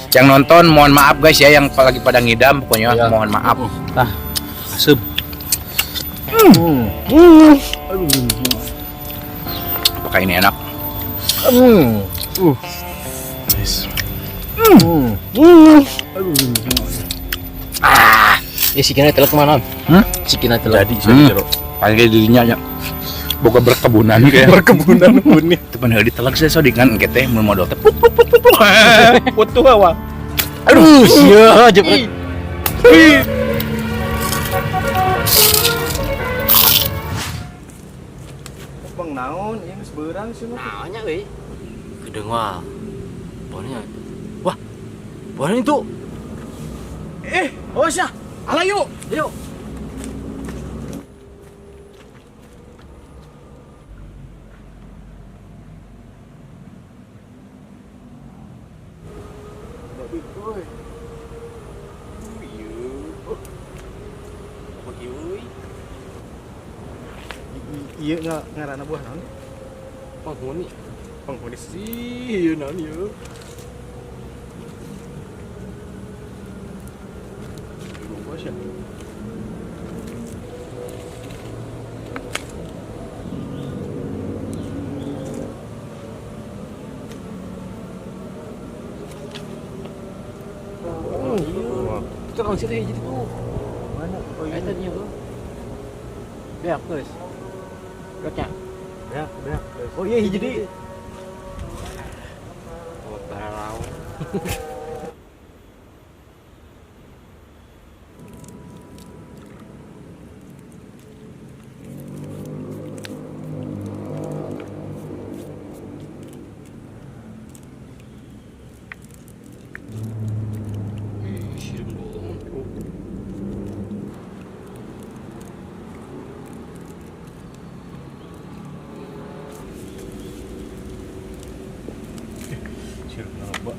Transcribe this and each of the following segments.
Yang nonton mohon maaf guys ya, yang lagi pada ngidam pokoknya Iya. mohon maaf. Tah. Asup. Apakah ini enak? Guys. Ya sikina telek kemana? Hmm? Sikina telek. Jadi saya jero. Paling dirinya ya. Boga berkebunan kayak. Perkebunan huni. Itu pan heuli telek saya sodingan engke teh mun modal teh puk puk puk puk puk. Putuh awal. Aduh, sia jepret. Bang naon, ieu geus beurang sih mah. Naonnya euy? Gedeng wah. Pohonnya. Wah. Pohon itu. Oh sia. Ala yuk. Yuk. Iya ngaranna buah naon? Penghuni. Penghuni sih, ieu naon ieu? Bos ya. Itu kan situ hiji tuh. Mana? Oh iya. Eta nya tuh. Beak geus. Beaknya. Beak, beak. Oh iya hiji deui. Oh, barau. Ih, sireum dong. Sirup loba.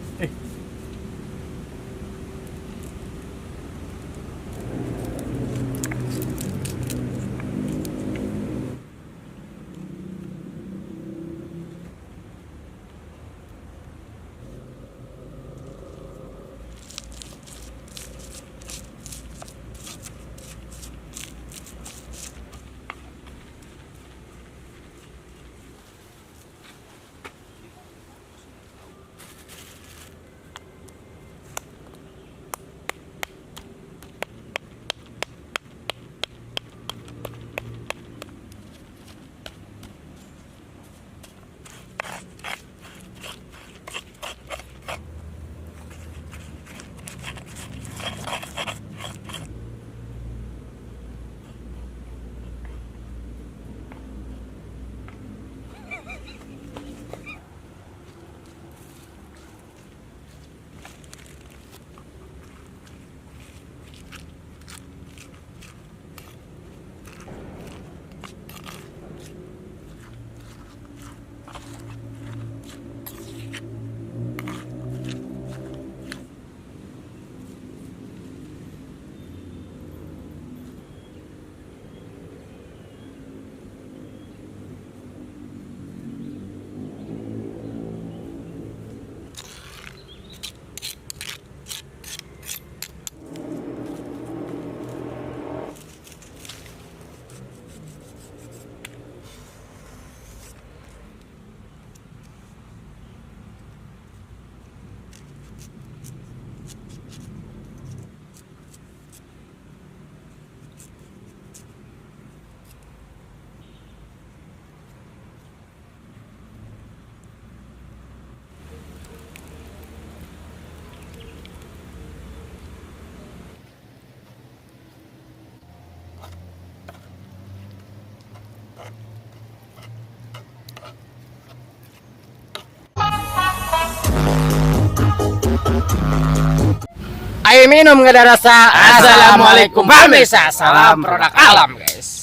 Ayo minum nggak ada rasa. Assalamualaikum pemirsa. Salam produk alam guys.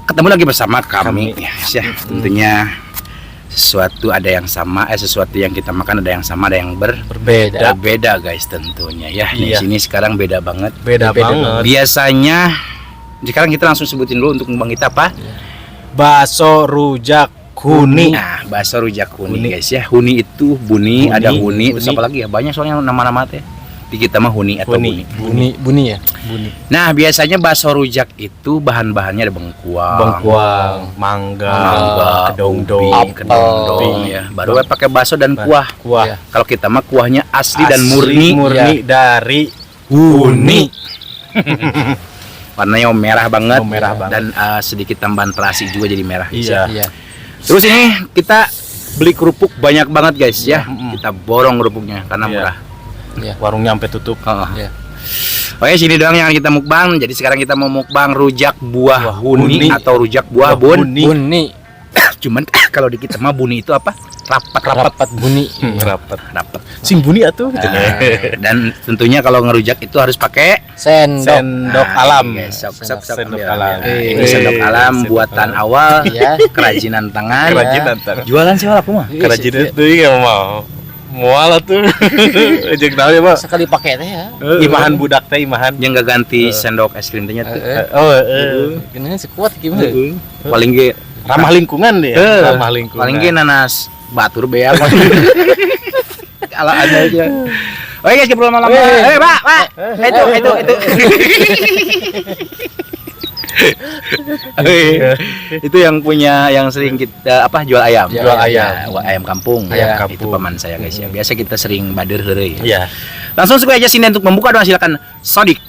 Ketemu lagi bersama kami, ya, tentunya sesuatu ada yang sama, sesuatu yang kita makan ada yang sama, ada yang Berbeda. berbeda guys tentunya ya. Di Iya. sini sekarang beda banget. Beda Beda banget. Biasanya sekarang kita langsung sebutin dulu untuk mukbang kita apa? Bakso rujak Huni. Nah, bakso rujak huni, Huni. Guys ya. Huni itu buni, Huni, ada huni, terus huni. apa lagi ya? Banyak soalnya nama-nama teh. Di kita mah huni atau Huni. buni. Buni, buni ya. Buni. Nah, biasanya bakso rujak itu bahan-bahannya ada bengkuang, Bengkuang, mangga, mangga, kedongdong, ubi, kedongdong Apel. ya. Baru pakai bakso dan kuah. Kuah. Iya. Kalau kita mah kuahnya asli, dan Asli, murni. murni dari huni. Warnanya merah banget. Oh, merah banget. Dan sedikit tambahan terasi juga jadi merah. Guys, Iya. ya. Iya. Terus ini kita beli kerupuk banyak banget guys ya. Mm-mm. Kita borong kerupuknya karena Iya. murah. Iya. Warungnya sampai tutup. Oh. Iya. Oke, sini doang yang kita mukbang. Jadi sekarang kita mau mukbang rujak buah huni, huni. atau rujak buah bun. Huni. Buni. Cuman kalau di kita mah buni itu apa? Rapat rapat Rapat buni. Rapat. rapat. Sing buni atuh gitu. Nah, dan tentunya kalau ngerujak itu harus pakai Sendok. Sendok Nah, alam. ini guys, sok sok sok Sendok ambil, alam. ambil. Nah, ini sendok alam Sendok buatan alam. awal, Iya. kerajinan tangan. Kerajinan tangan. Jualan sih aku mah. Iya, Kerajinan itu ya mau. Moal atuh. Jeung naon ya, Pak? Sekali pakai teh ya. Imahan budak teh imahan. Yang nggak ganti sendok es krim tehnya tuh. Heeh. Oh, eh. Gini sekuat gimana? Paling ge Ramah lingkungan deh. Ramah lingkungan. Paling ge nanas batur beak. Ala ada aja. Oke guys, kita lama-lama. Pak, Pak. Itu. Itu yang punya yang sering kita apa jual ayam. Jual ayam. Ya, ayam kampung. Ayam Ya, kampung. Itu paman saya guys ya. Biasa kita sering bader heureuy. Iya. Langsung suka aja sini untuk membuka doa silakan Sodik.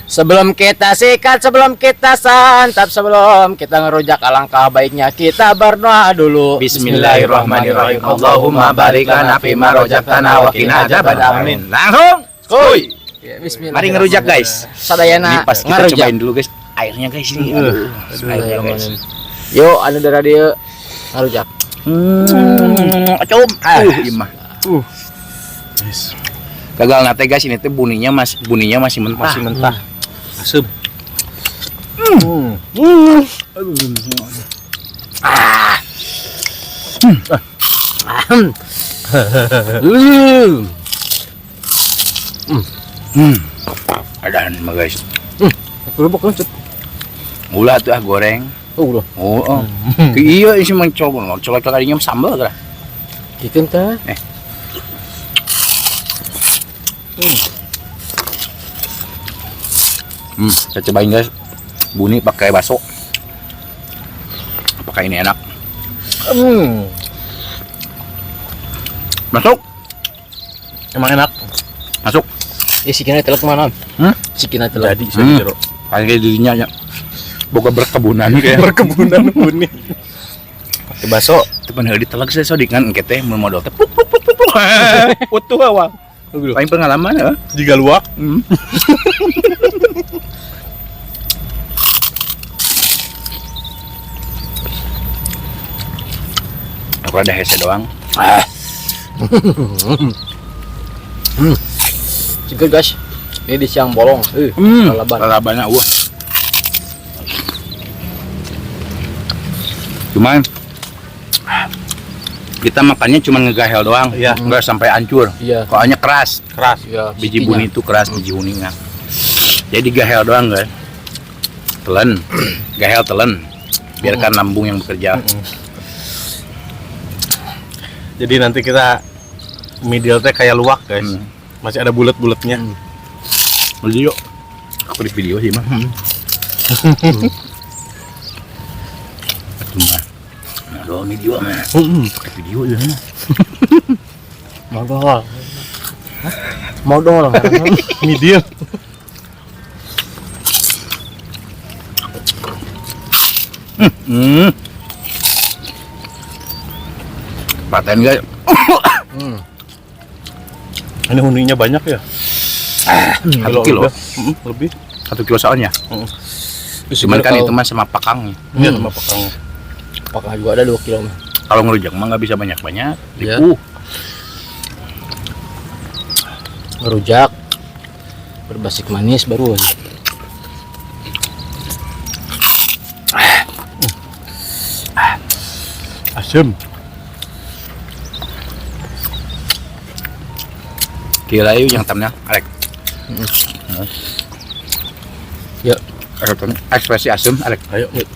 Sebelum kita sikat, sebelum kita santap, sebelum kita ngerujak, alangkah baiknya kita berdoa dulu. Bismillahirrahmanirrahim. Allahumma barik lana fima rozaqtana wa qina adzabannar. Amin. Langsung. Kuy. Ya, bismillah. Mari ngerujak guys. Sadayana Ini pas kita ngerujak. cobain dulu guys. Airnya guys ini. Aduh, airnya guys. Yuk, anu darah dia ngerujak. Acum. Imah. Yes. Gagal nate guys ini teh buninya masih mentah. Masih mentah. Asem. Ada mah guys. Kerupuk lucu. Ulah tuh ah goreng. Oh, udah. Oh, oh. Iya sih mencoba, coba kalinya sambal geura. Bikin teh. Saya cobain guys. Buni pakai bakso. Apakah ini enak? Masuk. Emang enak. Masuk. Sikina telek mana? Hmm? Sikina telek. Jadi saya jero. Kayak dirinya ya. Boga berkebunan kayak. Perkebunan buni. Pakai bakso. Itu pan heuli telek saya sodik kan engke teh mun modal teh puk puk puk puk. Utuh awal. Paling pengalaman ya. Jika luak. Aku ada hese doang. Seger guys. Ini di siang bolong. Lalaban. Lalabannya wah. Cuman kita makannya cuma ngegahel doang, Iya. nggak sampai hancur. Iya. Soalnya keras. Keras. Iya, Biji sikinya. buni itu keras, biji huninya. Jadi gahel doang guys. Telan, gahel telan. Biarkan lambung yang bekerja. Jadi nanti kita middle teh kayak luwak guys. Masih ada bulat-bulatnya. Beli yuk. Aku di video sih mah. Aduh mah. Nah, doang video mah. Pakai video ya. Modal. Modal. Middle. Paten guys. Ini huninya banyak ya? 1 kilo. Lebih. 1 kilo soalnya. Cuman kan itu mah sama pakangnya. Iya, sama pakang. Pakang juga ada 2 kilo mah. Kalau ngerujak mah nggak bisa banyak-banyak. Iya. Ripuh. Ngerujak berbasik manis baru. Asem. Gila yuk yang thumbnail, Alek. Ya. Ekspresi asem, Alek. Ayo. Yuk.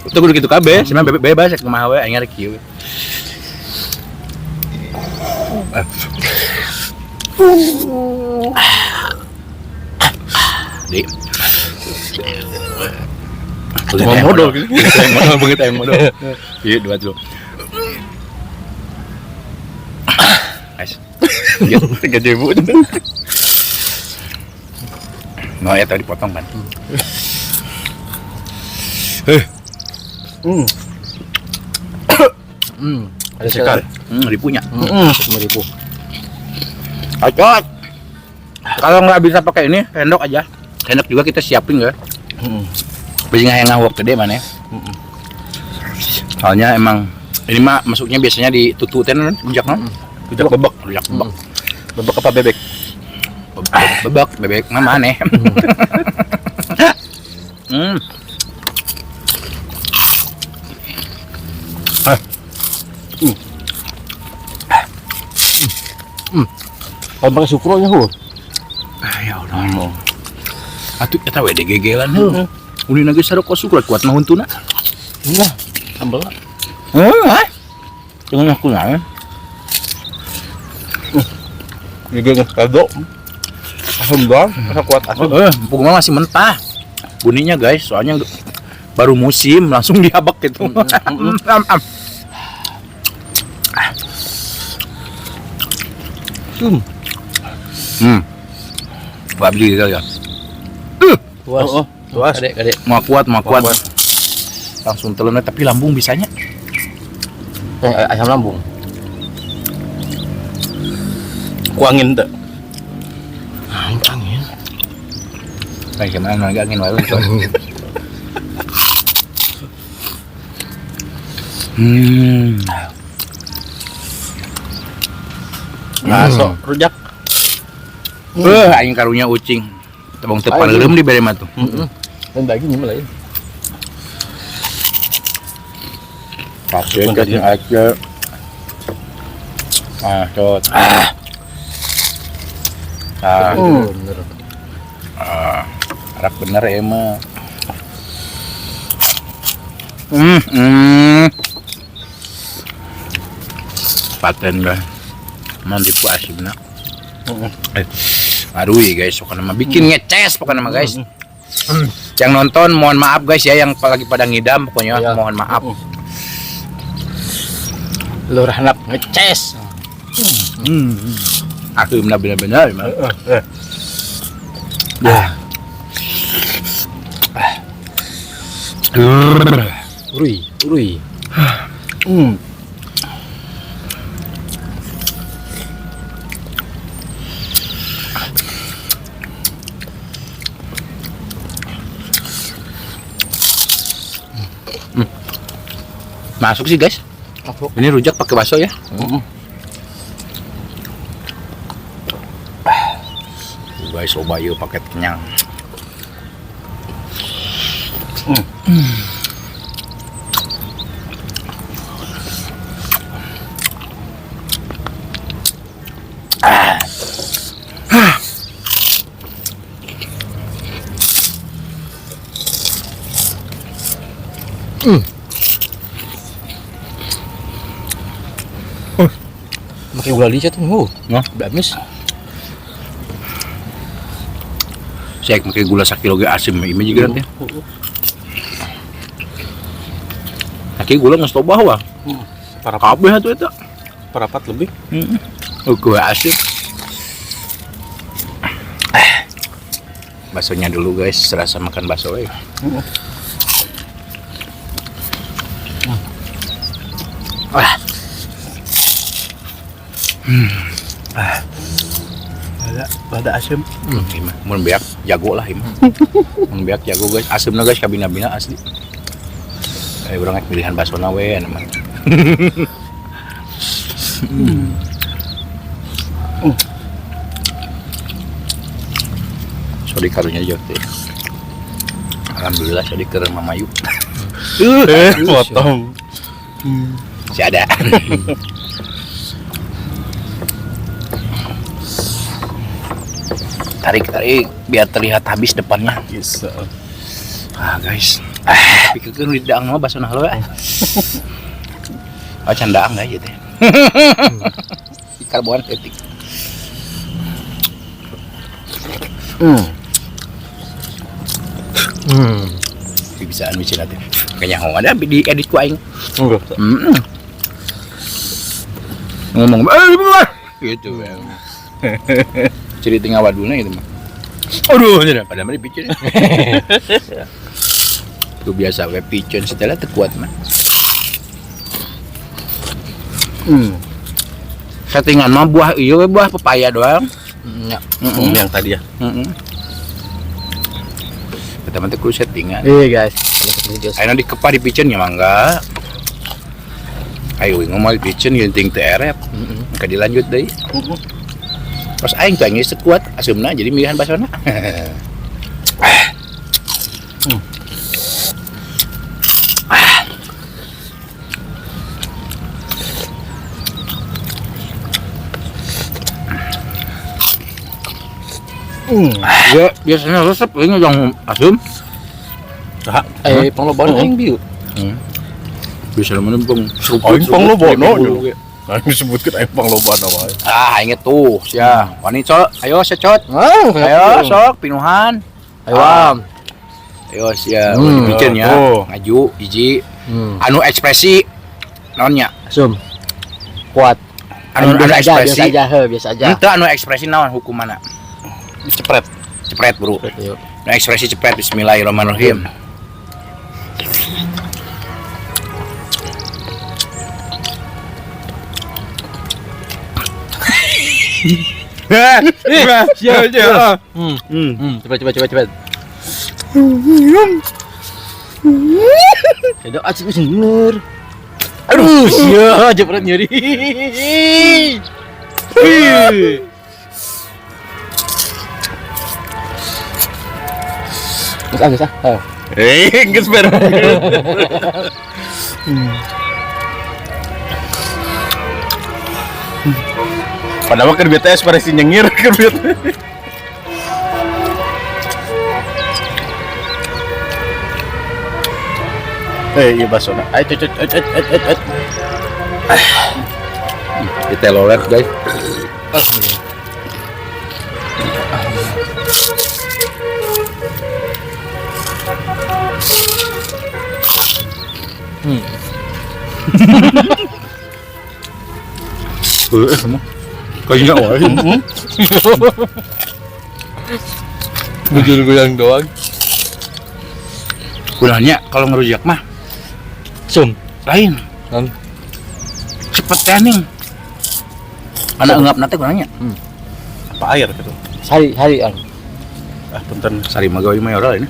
Itu kudu kitu kabeh, cenah bebas kumaha we aing rek kieu. Di. Mau modal gitu. Modal banget aing modal. Iya, 2 3. Guys. 3.000. Nah, ya tadi potong kan. Ada Sikat. Ribunya. 5.000. Acot. Kalau nggak bisa pakai ini, sendok aja. Sendok juga kita siapin ya. Bisa nggak yang ngawak gede mana ya? Soalnya emang ini mah masuknya biasanya di tututin kan, rujak kan? Rujak bebek. Rujak bebek. Bebek apa bebek? Bebek, bebek mah mana? Kalau pakai sukronya hu. Ya Allah. Atuh eta we degegelan heuh. Ulin lagi sarua sukro kuat mah huntuna. Nah, sambel. Heuh. Jangan aku nanya. Gege kado. Asam doang, masa kuat asam. Pokoknya masih mentah. Buninya guys, soalnya baru musim langsung dihabak gitu. Wabli gitu ya. Puas. Oh, puas. Kadek, kadek. Mau kuat, mau kuat. Langsung telennya tapi lambung bisanya. Asam lambung. Ku angin teu. Angin. Kayak gimana lagi angin wae. Ngaso rujak. Aing karunya ucing. Tebong teu pareureum dibere mah tuh. Dan dagingnya mah lain. Pakai kasih aja. Ah, cot. Ah. Bener. Ah, harap bener ya mah. Paten lah. Mandi ku asibna. Aduh ya guys, pokoknya mah bikin ngeces pokoknya mah guys. Yang nonton mohon maaf guys ya, yang lagi pada ngidam pokoknya ya, mohon maaf. Lurah nap ngeces. Aku benar-benar emang. Urui, urui. Masuk sih guys. Masuk. Ini rujak pakai bakso ya. Guys, coba yuk paket kenyang. Pakai gula lica tuh, Nah. Bagus. Saya pakai gula sakilo ge asim ini juga nanti. Kaki gula nggak stop bahwa. Kabeh atuh eta. Parapat lebih. Gula asim. Baksonya dulu guys, serasa makan bakso ya. Ada asem. Ima, mun beak jago lah ima. Mun beak jago guys, asemna guys kabina-bina asli. Urang rek pilihan basona we anu mah. Sorry karunya jauh teh. Alhamdulillah sorry keur mamayu. Potong. Masih ada. Tarik, tarik biar terlihat habis depannya. Bisa. Ah guys. Pikirkeun di daang mah basona heula. Oh candaang enggak ieu teh. Karbon etik. Bisaan micin teh. Kayaknya ho ada di edit ku aing. Ngomong gitu ya. Cerita ngawadulna gitu mah. Aduh, jadi pada mah dipicen. Itu biasa we picen setelah teu kuat mah. Settingan mah buah ieu we buah pepaya doang. Ya. Yang tadi ya. Kita mah teh kudu settingan. Iya guys. Ayeuna dikepah dipicen nya mangga. Ayo ngomong dipicen geuning teu erep. Maka dilanjut deui. Pas aing tuh aing sekuat asumna jadi milihan basona. Ya biasanya resep ini yang asum. Panglobono aing bieu. Biasanya mana pang seruput. Aing panglobono. Aing disebutkeun aing panglobono wae. Ah, aing tuh sia. Wani sok, ayo secot. Ayo sok pinuhan. Ayo am. Ayo sia, dipicen ya. Ngaju hiji. Anu ekspresi naonnya? Asum. Kuat. Anu ekspresi. Biasa aja, heuh, biasa aja. Henteu anu ekspresi naon hukumanna? Cepret. Cepret, bro. Nah, ekspresi cepret. Bismillahirrahmanirrahim. Cepat. Aduh, acik bener. Aduh, sia, cepret nyeri. Geus ah. Geus beres. Padahal keur BTS paresi nyengir keur BTS. Iya basona. Ayo cocok. Kita lolet, guys. Alhamdulillah. Kayaknya wae. Bujur goyang doang. Gunanya kalau ngerujak mah sum lain. Cepet teh nih. Anak engap nate gunanya. Apa air gitu? Sari an. Ah, punten. Sari mah gawe mayoral ini.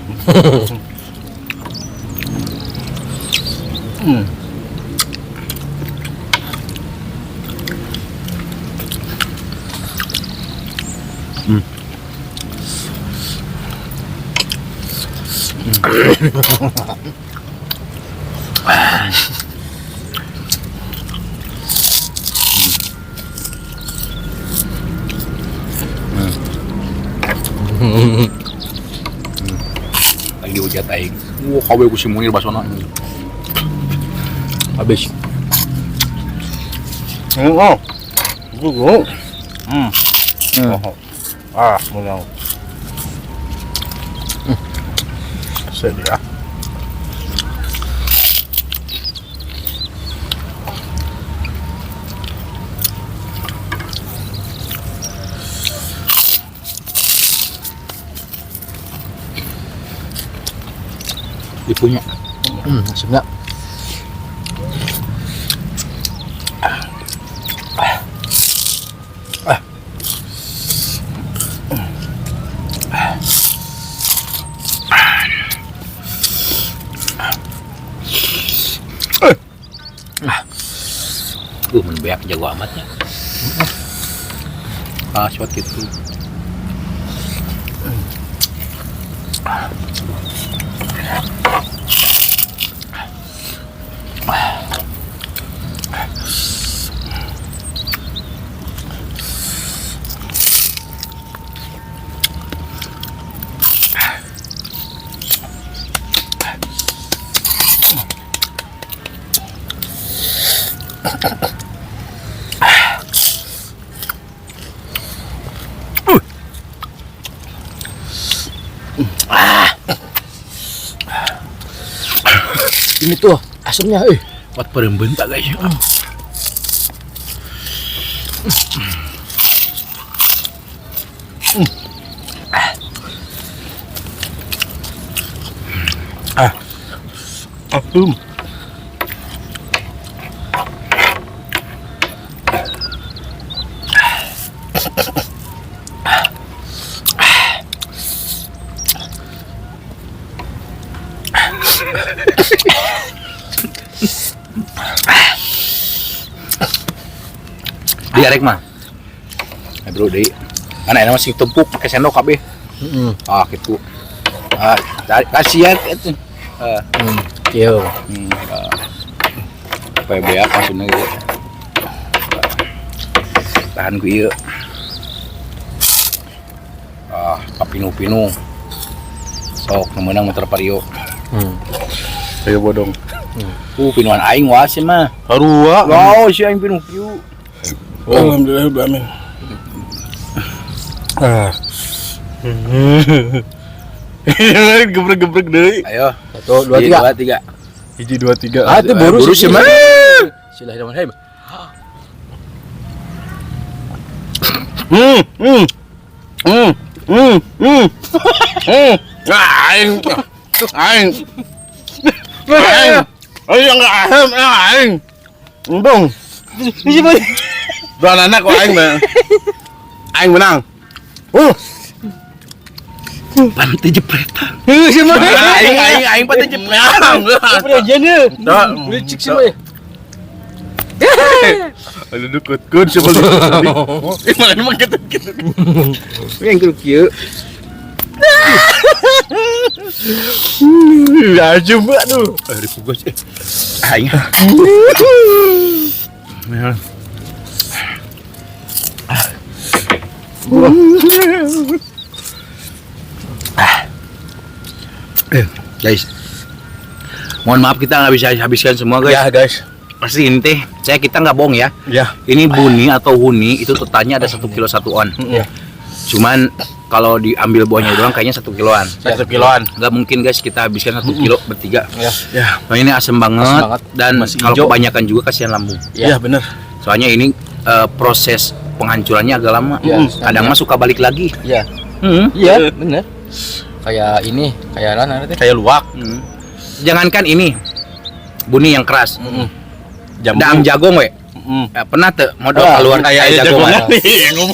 Lagi dihujat aing. Wah, kawe ku si Munir basona. Habis. Oh. Ah, menang. Sedih ah. Dipunya. Maksudnya. Menbeak jago amatnya. Ah, shot gitu. Ini tuh asemnya eh. Buat perembentak guys. Asem. Diarek mah. Bro deui. Mana enak masih tumpuk pakai sendok kabeh. Heeh. Ah gitu. Ah, kasihan itu. Ah, Kieu. Supaya beak maksudnya gitu. Tahan ku ieu. Ah, kapinu-pinu. Sok nu meunang motor Vario. Ayo bodong. Pinuhan aing wae sih mah. Sarua. Wow, si aing pinuh kieu. Alhamdulillah amin. Ah. Gebrek-gebrek deui. Ayo, 1 2 3. 2 3. 1 2 3. Ah, itu buru Buru sih mah. Bismillahirrahmanirrahim. Aing. Aing. Aing. Aing enggak ahem, aing. Untung. Dua anak kok aing mah. Aing menang. Pantai jepretan. Heuh, si mah. Aing aing aing pantai jepretan. Dah. Licik sih mah. Aduh dukut kun siapa lu? Mana emang gitu gitu. Yang kudu kieu. Ya coba tuh. Aduh guys. Aing. Guys, mohon maaf kita nggak bisa habiskan semua guys. Ya guys. Pasti ini teh, kita nggak bohong ya. Ya. Ini buni atau huni itu totalnya ada 1 kilo 1 on. Ya. Cuman kalau diambil buahnya doang kayaknya 1 kiloan. 1 kiloan. Nggak mungkin guys kita habiskan 1 kilo bertiga. Ya. Ya. Nah, ini asem banget, Asem banget. Dan masih kalau hijau. Kebanyakan juga kasihan lambung. Ya, bener. Soalnya ini proses penghancurannya agak lama. Ya, Kadang mah suka balik lagi. Iya. Iya, bener. Kayak ini, kayak lana teh. Kayak luwak. Jangankan ini, buni yang keras. Jambu. Daang jagung we. Pernah tuh modal keluar kayak jagongan. Nih, ngomong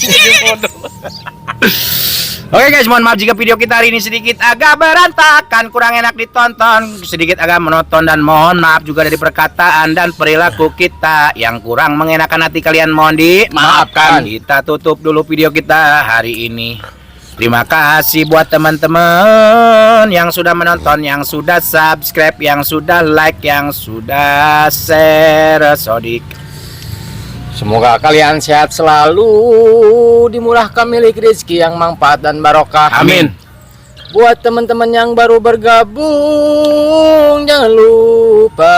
Oke guys, mohon maaf jika video kita hari ini sedikit agak berantakan, kurang enak ditonton, sedikit agak monoton, dan mohon maaf juga dari perkataan dan perilaku kita yang kurang mengenakan hati kalian, mohon dimaafkan. Kita tutup dulu video kita hari ini. Terima kasih buat teman-teman yang sudah menonton, yang sudah subscribe, yang sudah like, yang sudah share. Sodik. Semoga kalian sehat selalu, dimurahkan milik rezeki yang manfaat dan barokah. Amin. Buat teman-teman yang baru bergabung, jangan lupa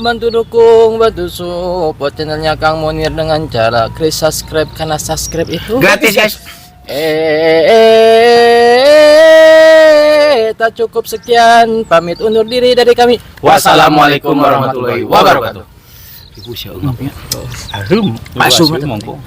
bantu dukung, bantu support channelnya Kang Munir dengan cara klik subscribe, karena subscribe itu gratis guys. Tak cukup sekian, pamit undur diri dari kami. Wassalamualaikum warahmatullahi wabarakatuh. Ibu siapa ngapnya? Arum. Asum monggo.